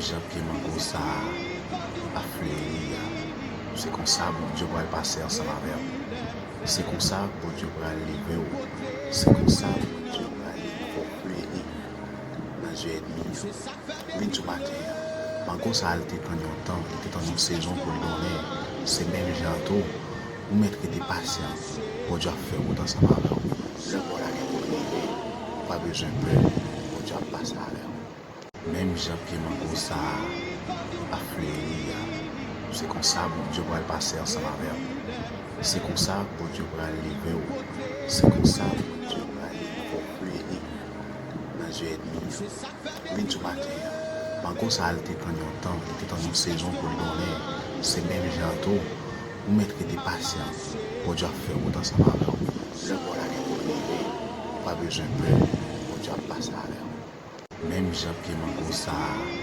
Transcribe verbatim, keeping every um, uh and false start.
Jan pye mango sa a ap fleri a, se konsa Bondye pral pase ansanm avè w. Se konsa Bondye pral leve w. Se konsa Bondye pral fè w fleri nan zye ènmi yo. Vin sou maten an. Mango sa a, li te tann yon tan, li te tann yon sezon pou l donnen. Se menm jan tou, ou mèt rete pasyan. Bondye ap fè wout ansanm avè w. Lè pa w la gen pou l rive, ou pa bezwen pè. Bondye ap pase avè w. Menm jan pye mango sa a ap fleri a, se konsa Bondye pral pase ansanm avè w. Se konsa Bondye pral leve w. Se konsa Bondye pral fè w fleri nan zye ènmi yo. Vin sou maten an. Mango sa a, li te tann yon tan, li te tann yon sezon pou l donnen. Se menm jan tou, ou mèt rete pasyan. Bondye ap fè wout ansanm avè w. Lè pa w la gen pou l rive, ou pa bezwen pè. Bondye ap pase avè w. Menm jan pye mango sa a